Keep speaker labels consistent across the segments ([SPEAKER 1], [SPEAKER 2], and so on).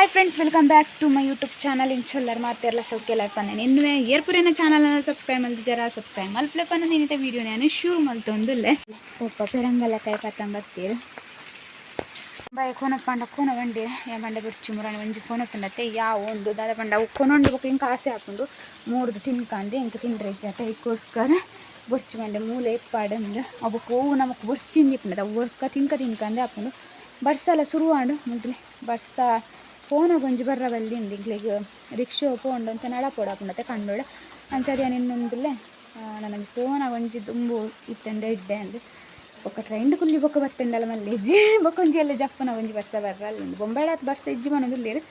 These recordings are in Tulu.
[SPEAKER 1] Hi friends, welcome back to my YouTube channel. ಇಂಚೊಲ್ಲರ್ ಮಾತೆರ್ಲ ಸೌಖ್ಯ ಪನ್ನೆ ಇನ್ನುವೆ ಏರ್ಪುರೇನ ಚಾನಲ್ ಸಬ್ಸ್ಕ್ರೈಬ್ ಮಲ್ತಿಜರ ಸಬ್ಸ್ಕ್ರೈಬ್ ಮಲ್ಪಲೆ ಪನ್ನ. ನಿನಿತ ವೀಡಿಯೋ ನಾನು ಶುರು ಮಲ್ತೊಂದುಲ್ಲೆ. ಪೊಪ್ಪ ಪೆರಂಗಲಕಾಯಿ ಪತ್ತಂಬತ್ತೀರು ಬಾಯ್ ಕೋನ ಪಂಡ ಕೋನ ಬಂಡಿ ಯಾ ಬಂಡೆ ಬಿಡ್ಚಿ ಮುರಾಣಿ ಒಂಜಿ ಕೋನ ಪಂಡತ್ತೆ ಯಾವ ಒಂದು ದಾದ ಪಂಡ ಅವು ಕೊನೊಂಡು ಬೊಕ ಇಂಕ ಆಸೆ ಆಪುಂಡು ಮೂರ್ದು ತಿನ್ಕಂದು ಇಂಕ ತಿಂಡ್ರೆ ಇಜ್ಜಾತ. ಐಕ್ಕೋಸ್ಕರ ಬೊರ್ಚಿ ಬಂಡೆ ಮೂಲೆ ಇಪ್ಪಾಡಂದು ಅವು ಹೂವು ನಮಕ್ ಬೊರ್ಚಿಂದು ಇಪ್ಪುಂಡು ಅವು ಒರ್ಕ ತಿನ್ಕ ತಿನ್ಕಂದೆ ಆಪುಂಡು. ಬರ್ಸಲ ಶುರು ಆಂಡು ಮೊದಲೇ ಬರ್ಸ ಪೋನಾಗ ಒಂಜಿ ಬರ್ರ ಬಲ್ಲಿಂದು ಇಂಕ್ಲೆಗ್ ರಿಕ್ಷಾ ಪೋಂಡು ಅಂತ ನಡಪೋಡು ಆಪುಂಡತೆ ಕಂಡೋಳೆ. ಅಂಚಾದ್ ಯಾನ್ ಇನ್ನೊಂದುಲ್ಲೆ ನನೊಂಜಿ ಪೋನಾಗ ಒಂಜಿ ದುಂಬು ಇತ್ತೆಂಡ ಎಡ್ಡೆ ಅಂದ್. ಬೊಕ್ಕ ಟ್ರೈನ್ಡ್ ಕುಲ್ಲಿ ಬೊಕ್ಕ ಬತ್ತೆಂಡಲ ಮಲ್ಲೆಜ್ಜಿ. ಬೊಕ್ಕ ಒಂಜಿ ಎಲ್ಲ ಜಪ್ಪುನ ಒಂಜಿ ಬರ್ಸ ಬರ್ರ ಅಲ್ಲಿಂದು ಬೊಂಬಾಯ್ಡಾತ್ ಬರ್ಸ ಇಜ್ಜಿ ಪನೊಂದುಲ್ಲೆರ್.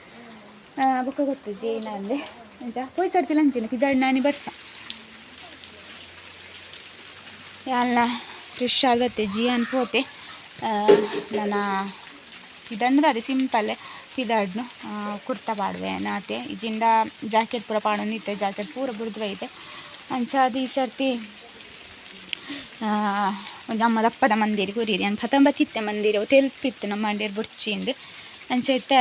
[SPEAKER 1] ಬೊಕ್ಕ ಗೊತ್ತುಜಿ ಏನ ಅಂದೆ. ಅಂಚ ಪೋಯ್ ಸರ್ತಿಲ ಅಂಚಿನ ಪಿದಾಡ್ ನಾನಿ ಬರ್ಸ ಯಾಲ್ನ ಫ್ರೆಶ್ ಆದ್ ಬತ್ತೆ. ಜಿಯಾನ್ ಪೋತೆ. ನನ ಪಿದಣ್ಣದ ಅದೇ ಸಿಂಪಲ್ ಪಿದಾಡ್ನು ಕುರ್ತಾ ಪಾಡುವೆ ನಾತೆ ಇಜಿಂಡ ಜಾಕೆಟ್ ಪೂರ ಪಾಡೊಂದಿತ್ತೆ, ಜಾಕೆಟ್ ಪೂರ ಬುಡ್ದು ಬೈತೆ. ಅಂಚಾದ್ ಈ ಸರ್ತಿ ಒಂಜಿ ಅಮ್ಮ ದಪ್ಪದ ಮಂದಿರ ಕೊರಿಯರಿ ಯಾನ್ ಪತೊಂಬತ್ತಿತ್ತೆ ಮಂದಿರ ಅವು ತೆಲ್ಪಿತ್ತು ನಮ್ಮ ಮಂಡೇರ್ ಬೊಡ್ಚಿಂದು. ಅಂಚ ಇತ್ತೆ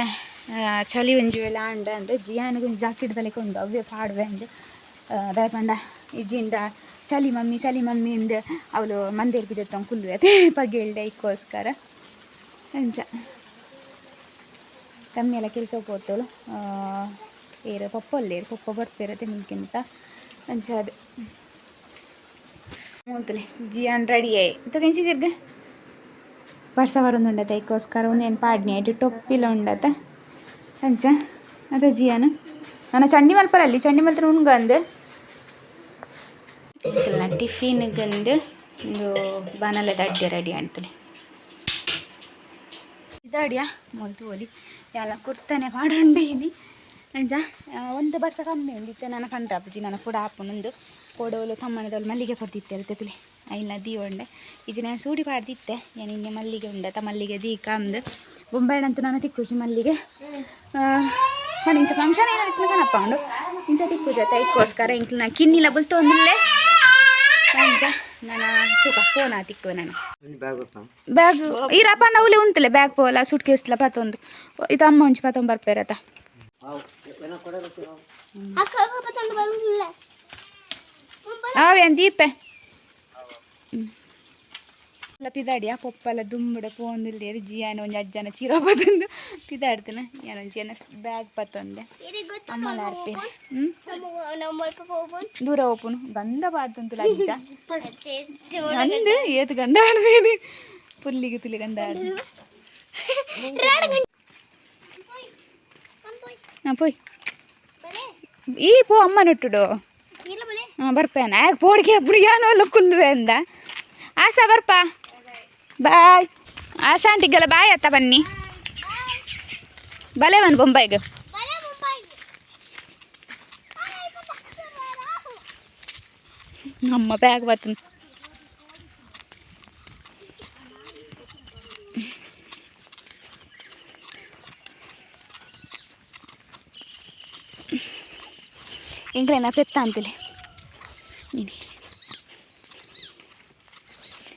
[SPEAKER 1] ಚಳಿ ಒಂಜಿ ವೇಳೆ ಆಂಡ ಅಂದ್ ಜಿಯಾನಿಗೆ ಒಂಜಿ ಜಾಕೆಟ್ ದ ಲೆಕ ಉಂಡು, ಅವ್ವೇ ಪಾಡುವೆ ಅಂದ್. ದಾಯೆ ಪಂಡ ಇಜಿಂಡ ಚಳಿ ಮಮ್ಮಿ ಚಳಿ ಮಮ್ಮಿ ಇಂದ್ ಅವಳು ಮಂದೇರ್ ಪಿದತ್ತೊಂದು ಕುಲ್ಲುವೆ ಪಗೆಲ್ಡೆ, ಐಕ್ಕೋಸ್ಕರ. ಅಂಚ ತಮ್ಮಿಯೆಲ್ಲ ಕೆಲಸ ಪೋತೋಳು. ಏರು ಪಪ್ಪ ಉಲ್ಲೇರು, ಪಪ್ಪ ಬರ್ಪೇರತೆ ಮುಲ್ಕಿಂತ. ಅಂಚ ಅದು ಮೂಲ್ತಲೆ ಜಿಯಾನ್ ರೆಡಿ ಆಯ್ ತೂಕ ತಿರ್ಗ ಬರ್ಸ ಬರೊಂದುಂಡತೆ, ಐಕ್ಕೋಸ್ಕರ ಒಂದೇನು ಪಾಡ್ನಿ ಐಟ್ ಟೊಪ್ಪಿಲ ಉಂಡತೆ. ಅಂಚ ಅದ ಜಿಯಾನ್ ನನ್ನ ಚಂಡಿ ಮಲ್ಪರಲ್ಲಿ ಚಂಡಿ ಮಲ್ತನ ಉಣ್ಗಂದು ಟಿಫಿನ್ಗಂದು ಒಂದು ಬಾಣಲೆದ ಅಡ್ಡೆ ರೆಡಿ ಆಡ್ತಲೆ ಇದಾಡಿಯಾ ಮೊಲ್ತು ಒಲಿ ಎಲ್ಲ ಕುರ್ತಾನೆ ಪಾಡೊಂಡು ಇಜಿ. ಅಂಚ ಒಂದು ಬರ್ಸ ಕಮ್ಮಿ ಉಂಡಿತ್ತೆ ನನ್ನ ಕಂಡ್ರಾಪುಜಿ. ನನ್ನ ಕೂಡ ಆಪುನೊಂದು ಕೊಡೋಲು ತಮ್ಮನದೋಲು ಮಲ್ಲಿಗೆ ಕೊಡ್ತಿತ್ತೆ ಅಲ್ತುಲೆ ಐನ ದೀವೊಂಡೆ. ಇಜ್ಜಿ ನಾನು ಸೂಡಿ ಪಾಡ್ದಿತ್ತೆ ಯಾನ್ ಇನ್ನೆ ಮಲ್ಲಿಗೆ ಉಂಡತ ಮಲ್ಲಿಗೆ ದೀಕ ಅಂದು. ಬೊಂಬಾಯ್ಡಂತೂ ನಾನು ತಿಕ್ಕುಜಿ ಮಲ್ಲಿಗೆ ಪಂಡ ಇಂಚ ಫಂಕ್ಷನ್ ಏನಾದ್ರು ಕಣಪ್ಪ ಉಂಡು ಇಂಚ ತಿಕ್ಕುಜ. ಐಕ್ಕೋಸ್ಕರ ಇಂಕ್ಲ ಕಿನ್ನಿಲ ಬುಲ್ತೊಂದುಲ್ಲೆ. ಅಂಚ ನನ್ನ ತೂಕ ಫೋನ್ ತಿಕ್ಕು ನಾನು ಬ್ಯಾಗ್ ಈ ರಪಣ್ಣ ಉಲೆ ಉಂತಲೆ ಬ್ಯಾಗ್ ಪೋಲ ಸೂಟ್ ಕೇಸ್ಲ ಪತ್ತೊಂದು ಇದು ಅಮ್ಮ ಒಂಜಿ ಪತ್ತೊಂದು ಬರ್ಪೇರತ. ಆವೇನ್ ದೀಪೆ ಪಿದಾಡಿಯ ಪೊಪ್ಪಲ ದುಂಬುಡ ಪೋಂದುಲ್ಲೇರು. ಜಿಯಾನ ಒಂಜಿ ಅಜ್ಜನ ಚೀರ ಪತ್ತೊಂದು ಪಿದಾಡ್ತನ. ಯಾನೊಂಜಿ ಏನ ಬ್ಯಾಗ್ ಪತ್ತೊಂದೆ ಅಮ್ಮಲ ಅರ್ಪೆ. ದೂರ ಓಪುನು ಗಂಧ ಪಾಡ್ತುಂತುಲ ಅಜ್ಜ ಅಂದ್ ಏತ್ ಗಂಧ ಆಡ್ದೇನೆ ಪುಲ್ಲಿಗೆ ತುಲಿ ಗಂಧ ಆಡ್ದು. ಹಾಂ ಪೋಯ್ ಈ ಪೋ ಅಮ್ಮ ನೊಟ್ಟುಡು. ಹಾಂ ಬರ್ಪೇನ ಯಾಕೆ ಪೋಡಿಗೆ ಅప్పుడు ಯಾನೋಲ್ಲ ಕುಲ್ಲುವೆ ಅಂದ. ಆಶಾ ಬರ್ಪ ಬಾಯ್. ಆಶಾ ಆಂಟಿಗೆಲ್ಲ ಬಾಯ್ ಅತ್ತ ಬನ್ನಿ. ಬಲೆ ಬನ್ ಬೊಂಬಾಯಿಗೆ. ಅಮ್ಮ ಬ್ಯಾಗ್ ಬರ್ತದೆ. ಎಂಕ್ಲೆನ ಪೆತ್ತ ಅಂತಲೇ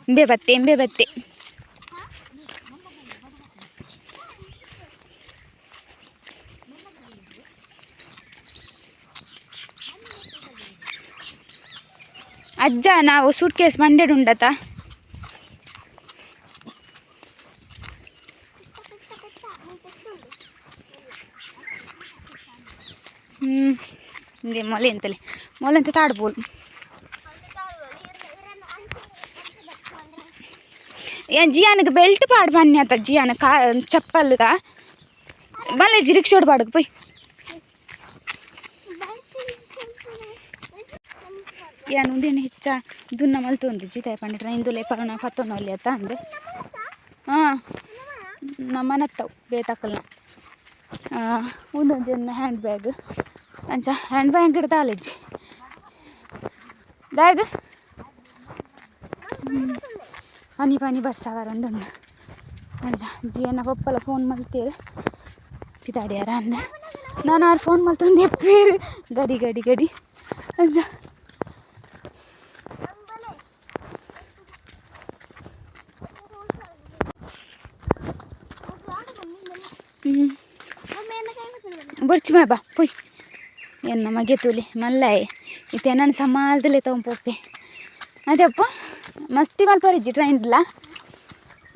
[SPEAKER 1] ಇಂಬೆ ಬತ್ತೆ ಇಂಬೆ ಬತ್ತೆ. ಅಜ್ಜ ನಾವು ಸೂಟ್ ಕೇಸ್ ಮಂಡೆಡ್ ಉಂಡತ. ಹ್ಞೂ ಇಂದೆ ಮೊಲೆ ಅಂತಲೇ ಮೊಲೆ ಅಂತ ತಾಡ್ಬೋದು. ಏನ್ ಜಿಯಾನಿಗೆ ಬೆಲ್ಟ್ ಪಾಡ್ ಬನ್ನಿ ಆತ ಜಿಯಾನ ಕಾ ಚಪ್ಪಲ್ದ ಬಲ್ಲೆ ಜಿ ರಿಕ್ಷೋಡ್ ಪಾಡಕ್ ಪೋಯ್. ಯಾನ್ ಉಂದೆನ್ ಹೆಚ್ಚ ದುನ್ನ ಮಲ್ತೊಂದು ಜಿತಾಯ ಪಂಡ ಟ್ರೈನ್ ದುಲೆ ಪರಣ ಪತ್ತೊಂದು ಅತ್ತ ಅಂದ್. ಹಾಂ ನಮ್ಮನತ್ತವು ಬೇತಕ್ಕಲ್ನ ಉಂದೊಂಜಿ ಹ್ಯಾಂಡ್ ಬ್ಯಾಗ್. ಅಂಚ ಹ್ಯಾಂಡ್ ಬ್ಯಾಗ್ ದಾಲೆಜ್ಜಿ ದಾಗ್ ಪನಿ ಪನಿ ಬರ್ಸ ಬರೊಂದುಂಡು. ಅಂಚ ಜಿಯನ್ನ ಪಪ್ಪಲ ಫೋನ್ ಮಲ್ತೇರು ಪಿದಾಡ್ಯಾರ ಅಂದೆ. ನಾನು ಆರು ಫೋನ್ ಮಲ್ತೊಂದು ಎಪ್ಪೇರು ಗಡಿ ಗಡಿ ಗಡಿ. ಅಂಚ ಹ್ಞೂ ಬೊರ್ಚಿ ಬಾ ಪೊಯ್ ಎನ್ನ ಮಗೆ ತೂಲೆ ಮಲ್ಲಾಯೆ ಇತ್ತೆ ನಾನು ಸಮಾಲ್ದಲೆ ತಗೊಂಡ್ ಪೋಪೆ ಅದೇ ಅಪ್ಪ ಮಸ್ತಿ ಮಲ್ಪರಿಜ್ಜಿ ಟ್ರೈನ್ಡ್ಲ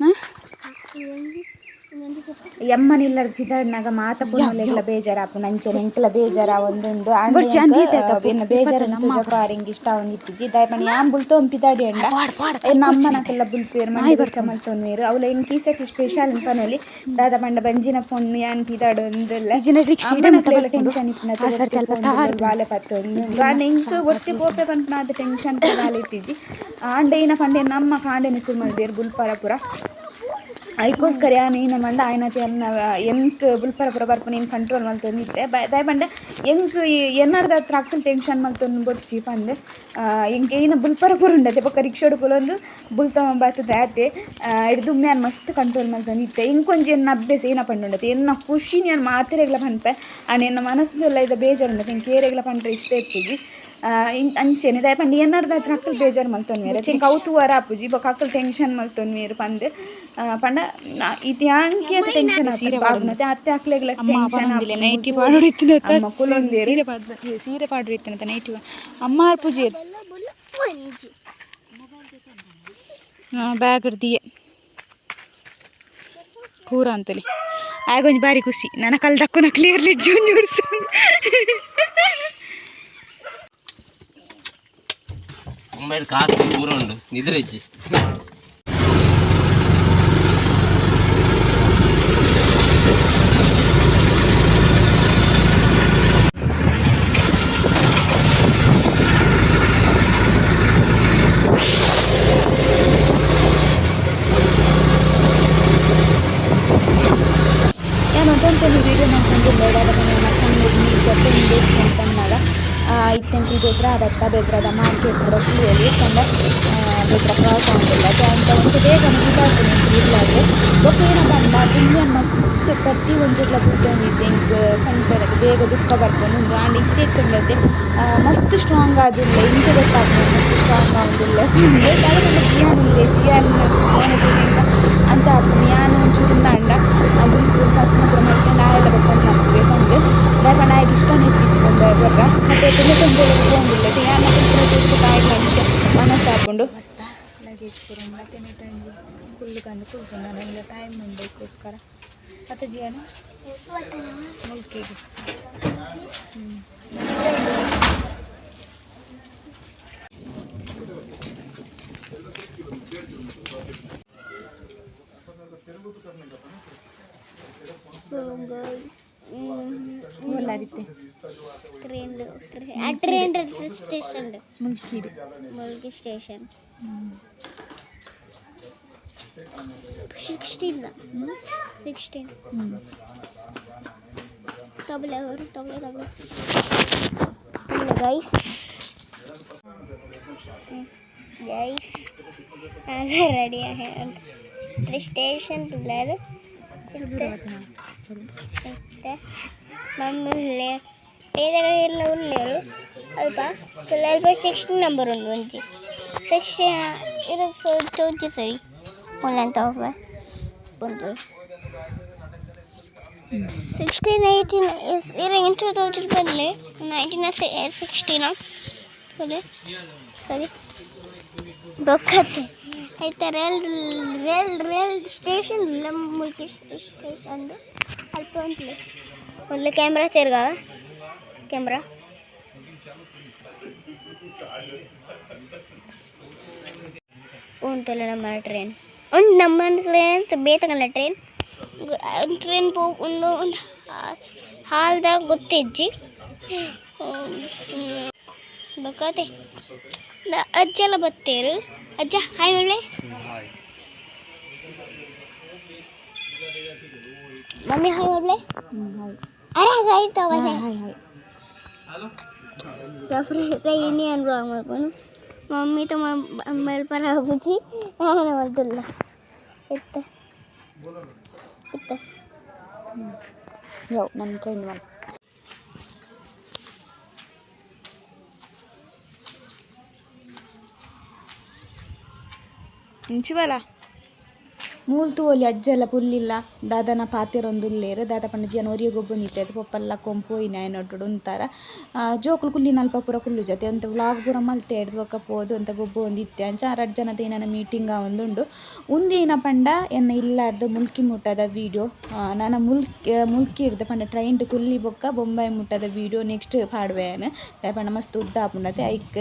[SPEAKER 1] ಹಾಂ
[SPEAKER 2] ಎಮ್ಮನಿಲ್ಲದ ಪಿದಾಡ್ನಾಗ ಮಾತ ಪೊಣ್ಣುಲೆಗ್ಲ ಬೇಜಾರಾಪುಂಡು ಅಂಚನೆ ಎಂಕ್ಲ ಬೇಜಾರ ಒಂದುಂಡು ಆಂಡ
[SPEAKER 1] ಬೊರ್ಚಿ
[SPEAKER 2] ಎಂಕ್
[SPEAKER 1] ಅಂದ್ ಈತೆ ಆತ
[SPEAKER 2] ಎನ್ನ ಬೇಜಾರ್ ತೋಜಪಾರ ಎಂಕ್ ಇಷ್ಟ ಆವೊಂದಿತ್ತಿಜಿ ದಾಯೆ ಪಂಡ ಯಾನ್ ಬುಲ್ತೊಂದು ಪಿದಾಡಿ ಅಂಡ ಎನ್ನ ಅಮ್ಮನಕ್ಕೆಲ್ಲ ಬುಲ್ಪೇರ್ ಮಂಡೆ ಬೆಚ್ಚ ಮಲ್ತೊನ್ವೆರ್ ಅವ್ಲ ಎಂಕ್ ಈ ಸರ್ತಿ ಸ್ಪೆಷಲ್ ಪನೊಲಿ ದಾದ ಪಂಡ ಬಂಜಿನ ಪೊಣ್ಣು ಯಾನ್ ಪಿದಾಡೊಂದುಲ್ಲೆ
[SPEAKER 1] ಇಜಿನ ರಿಕ್ಷಾ ಇಡೆ ಮುಟ್ಟ
[SPEAKER 2] ಅಮ್ಮನಕ್ಲೆಗ್ಲ
[SPEAKER 1] ಬರ್ಪುಂಡು.
[SPEAKER 2] ಟೆನ್ಷನ್ ಇಪ್ಪುನ
[SPEAKER 1] ಆ ಸರ್ತಿ ಅಲ್ಪ ತಾಡ್ದು.
[SPEAKER 2] ಬಾಲೆ ಪತ್ತೊಂದು ಆಂಡ ಎಂಕ್ ಒತ್ತಿ ಪೋಪೆ ಪನ್ಪುನ ಆತ್ ಟೆನ್ಷನ್ ದಾಲ ಇತ್ತಿಜಿ ಆಂಡ ಏನ ಪಂಡ ಎನ್ನ ಅಮ್ಮ ಕಾಂಡೆನೆ ಸುರು ಮಲ್ದೆರ್ ಬುಲ್ಪರ ಪೂರ ಐಕೋಸ್ಕರ ಯಾನ್ ಏನ ಮಂಡ ಆಯ್ನತೆ ಎನ್ನ ಎಂಕ್ ಬುಲ್ಪರ ಪೂರ ಬರ್ಪುನ ಏನ್ ಕಂಟ್ರೋಲ್ ಮಲ್ತೊಂದಿತ್ತೆ ದಾಯೆ ಪಂಡ ಎಂಕ್ ಎನ್ನರ್ದ ಹತ್ರ ಅಕ್ಕಲ್ ಟೆನ್ಷನ್ ಮಲ್ತೊಂದು ಬೊರ್ಚಿ ಪಂದ್ ಎಂಕ್ ಏನ ಬುಲ್ಪರ ಪೂರ ಉಂಡತೆ ಬೊಕ್ಕ ರಿಕ್ಷಾಡ್ ಕುಲೊಂದು ಬುಲ್ತೊಂದು ಬತ್ತುದೆ ಆತೆ ಇಡ್ದು ಯಾನ್ ಮಸ್ತ್ ಕಂಟ್ರೋಲ್ ಮಲ್ತೊಂದಿತ್ತೆ ಎಂಕೊಂಜಿ ಎನ್ನ ಅಭ್ಯಾಸ ಏನ ಪಂಡುಂಡತೆ ಎನ್ನ ಖುಷಿನ್ ಯಾನ್ ಮಾತೆರೆಗ್ಲ ಪನ್ಪೆ ಆಂಡ ಎನ್ನ ಮನಸ್ಸುದೆಲ್ಲ ಇದ ಬೇಜಾರುಂಡತೆ ಎಂಕ್ ಏರೆಗ್ಲ ಪಂಡ್ರೆ ಇಷ್ಟ ಇಪ್ಪುಜಿ ಅಂಚೆನೆ ದಾಯೆ ಪಂಡ ಎನ್ನರ್ದ ಹತ್ರ ಅಕ್ಕಲ್ ಬೇಜಾರು ಮಲ್ತೊನ್ವೆರ್ ಎಂಕ್ ಅವು ತೂವರ ಆಪುಜಿ ಬೊಕ್ಕ ಅಕ್ಕಲ್ ಟೆನ್ಷನ್ ಮಲ್ತೊನ್ವೆರ್ ಪಂದ್ ಪಂಡ ಇತ್ತೆ ಯಾಂಕಿ ಅತ್ ಟೆನ್ಷನ್ ಆಪುನತೆ ಅತ್ತೆ ಅಕ್ಲೆಗ್ಲ ಟೆನ್ಷನ್
[SPEAKER 1] ನೈಟಿ ಪಾಡೋಡಿತ್ತಿನ
[SPEAKER 2] ಅಮ್ಮ ಕುಲೊಂದೆರ್
[SPEAKER 1] ಸೀರೆ ಪಾಡ್ ಸೀರೆ ಪಾಡೋಡಿತ್ತಿನ ನೈಟಿ ಅಮ್ಮ ಪೂಜೆ ಬ್ಯಾಗ್ ದಿಯೆ ಪೂರ ಅಂತಲಿ ಆಗೊಂಜಿ ಬಾರಿ ಖುಷಿ ನನ್ನ ಕಲ್ ದಕ್ಕುನ ಕ್ಲಿಯರ್ಲಿ ಜೂನ್
[SPEAKER 3] ಮುಂಬೈಡ್ ಕಾಸು ಪೂರ ಉಂಡು ನಿದ್ರೆ ಇಜ್ಜಿ
[SPEAKER 2] ಯಾನ್ ಒಂತೊಂದು ವೀಡಿಯೋ ಮಲ್ತೊಂದುಲ್ಲೆ ದಾದ ಪಂಡ ಕಣ್ಣು ನೀರು 10 ಡೇಸ್ ಪನ್ನಗ ಇತ್ತೆ ಎಂಕ್ ಬೆದ್ರ ಬತ್ತ ಬೆದ್ರದ ಮಾರ್ಕೆಟ್ ಪೂರ ತೂವೊಲಿ ಪಂಡ ಬೆದ್ರ ಕ್ರಾಸ್ ಆವೊಂದುಲ್ಲ ಅಂತ ಒಂತೆ ಬೇಗನೆ ಪಿದಾಡ್ಪುನಿ ಎಂಕ್ ಇರ್ಲಾದ್ ಬೊಕ್ಕ ಏನ ಪಂಡ ದುಂಬೆ ಮಸ್ತ್ ಪ್ರತಿ ಒಂಜೆಗ್ಲ ಬುಲ್ತೊಂದಿತ್ತೆ ಎಂಕ್ ಪನ್ಪೆರ್ ಬೇಗ ದುಃಖ ಬರ್ಪುಂಡು ಆಂಡ ಇತ್ತೆ ಇತ್ತುಂಡತೆ ಮಸ್ತ್ ಸ್ಟ್ರಾಂಗ್ ಆದುಲ್ಲೆ ಎಂಕ್ ಗೊತ್ತಾಪುಂಡು ಮಸ್ತ್ ಸ್ಟ್ರಾಂಗ್ ಆವೊಂದುಲ್ಲೆ ಪಂದ್ ದಾದ ಪಂಡ ಜಿಯಾನ್ ಉಲ್ಲೆ ಜಿಯಾನ್ ಮೋನೆ ತೂದು ಎಂಕ್ ಅಂಚ ಆಪುಂಡು ಯಾನ್ ಒಂಚೂರು ಉಂದಾಂಡ ಬುಲ್ಪು ಪತ್ತ್ ಪೂರ ಮಲ್ತೊಂದು ಆಯೆಲ ಬೊಕ್ಕ ಮಲ್ಪುವೆ ಪಂದ್ ದಾಯೆ ಪಂಡ ಆಯಗ್ ಇಷ್ಟನೇ ಇತ್ತಿಜಿ ಬೊಂಬೆ ಬರ್ರ ಮತ್ತು ತುಂಬ ತೊಂದರೆ ಪೋವೊಂದುಲ್ಲೆ ಯಾನ್ ಪೂರ ತೂದು ಆಯಗ್ಲ ಅಂಚ ಮನಸ್ಸಾಪುಂಡು
[SPEAKER 1] ಲಗೇಜ್ ಪೂರ ಮತ್ತೆ ಒಂಜಿ ಕುಲ್ಲು ಕಂದು ಕುಲ್ಪುಂಡು ನನಗೆ ಟೈಮ್ ಉಂಡು ಅದಕ್ಕೋಸ್ಕರ ಮತ್ತೆ ಜಿಯಾನ ಮುಲ್ಕಿಗೆ ಒಲ್ಲಾದಿತ್ತೆ
[SPEAKER 4] ಟ್ರೈನ್ ಆ ಟ್ರೈನ್ ಸ್ಟೇಷನ್
[SPEAKER 1] ಮುಲ್ಕಿಡು
[SPEAKER 4] ಮುಲ್ಕಿ ಸ್ಟೇಷನ್ 16 16 ತಬಲೆ ಅವರು ತಬಲೆ ತಬಲೆ ತಬಲೆ ಗೈಸ್ ಗೈಸ್ ರೆಡಿ ಸ್ಟೇಷನ್ ತುಲಾರ ಮತ್ತೆ ಮಮ್ಮಿ ಉಲ್ಲೆ ಬೇರೆ ಎಲ್ಲ ಉಲ್ಲೇರು ಅಲ್ಪ ತುಲಾರ್ 16 ನಂಬರ್ ಉಂಡು ಒಂಜಿ 16 ಇರಕ್ ತೋಜಿ ಸರಿ ಒಳ್ಳೆ ಒಂದು 16 18 ಇರ ಇಂಚು ತೋಜಿ ಬರಲಿ 19 16 ಸರಿ ಸರಿ ಬೊಕ್ಕತ್ತೆ ಐತೆ rail rail rail station Mulki station ಅಲ್ಪ ಉಂಟು ಮೊದಲು ಕ್ಯಾಮ್ರಾ ತಿರ್ಗಾವ ಕ್ಯಾಮ್ರಾ ಉಂಟಲ್ಲ ನಮ್ಮ ಟ್ರೈನ್ ಒಂದು ನಮ್ಮ ಟ್ರೈನ್ ಬೇತಗಲ್ಲ ಟ್ರೈನ್ ಟ್ರೈನ್ ಪೋ ಒಂದು ಒಂದು ಹಾಲ್ದಾಗ ಗೊತ್ತಿಜ್ಜಿ ಬೊಕ್ಕತೆ ಅಜ್ಜೆಲ್ಲ ಬತ್ತೇರು ಅಜ್ಜ ಹಾಯ್ ಮಳೆ ಮಮ್ಮಿ ಹಾಯ್ ಮಳೆ ಅರೆ ಆಯ್ತು
[SPEAKER 1] ಹಾಯ್ ಹಾಯ್
[SPEAKER 4] ಇಂಡಿಯನ್ ಬ್ಲಾಗ್ ಮಲ್ಪುನು ಮಮ್ಮಿ ತ ಮಲ್ಪರ ಆಪುಜಿ ಯಾನ್ ಮಲ್ತುಲ್ಲ ಇತ್ತ ಇತ್ತ
[SPEAKER 1] ಯಾವ ನನ್ನ ಟ್ರೈನ್ ಮಾಡಿ
[SPEAKER 2] ಇಂಚಿವಲ ಮೂಲು ತೂವೊಲಿ ಅಜ್ಜೆಲ ಕುಲ್ಲಿಲ್ಲ ದಾದನ ಪಾತೆರೊಂದುಲ್ಲೆರ್ ದಾದ ಪಂಡ ಜನ ಒರಿಯೆ ಗೊಬ್ಬೊಂದಿತ್ತೆ ಪೊಪ್ಪಲ ಪೋಯಿನ ಆಯನೊಟ್ಟುಡು ಉಂತಾರ. ಜೋಕುಲು ಕುಲ್ಲಿನಲ್ಪ ಪೂರ ಕುಲ್ಲುಜತೆ ಒಂತೆ ವ್ಲೋಗ್ ಪೂರ ಮಲ್ತೆ ಐಡ್ದ್ ಬೊಕ್ಕ ಪೋದು ಒಂತೆ ಗೊಬ್ಬೊಂದಿತ್ತೆ ಅಂಚ ರಡ್ಡ್ ಜನತ ಏನನ ಮೀಟಿಂಗ್ ಆವೊಂದುಂಡು. ಉಂದು ಏನ ಪಂಡ ಎನ್ನ ಇಲ್ಲರ್ದ್ ಮುಲ್ಕಿ ಮುಟ್ಟದ ವೀಡಿಯೋ. ನನ ಮುಲ್ಕಿ ಮುಲ್ಕಿರ್ದ್ ಪಂಡ ಟ್ರೈನ್ ಡ್ ಕುಲ್ಲಿ ಬೊಕ್ಕ ಬೊಂಬೈ ಮುಟ್ಟದ ವೀಡಿಯೋ ನೆಕ್ಸ್ಟ್ ಪಾಡುವೆ ಯಾನ್. ದಾಯೆ ಪಂಡ ಮಸ್ತ್ ಉದ್ದ ಆಪುಂಡತೆ ಐಕ್.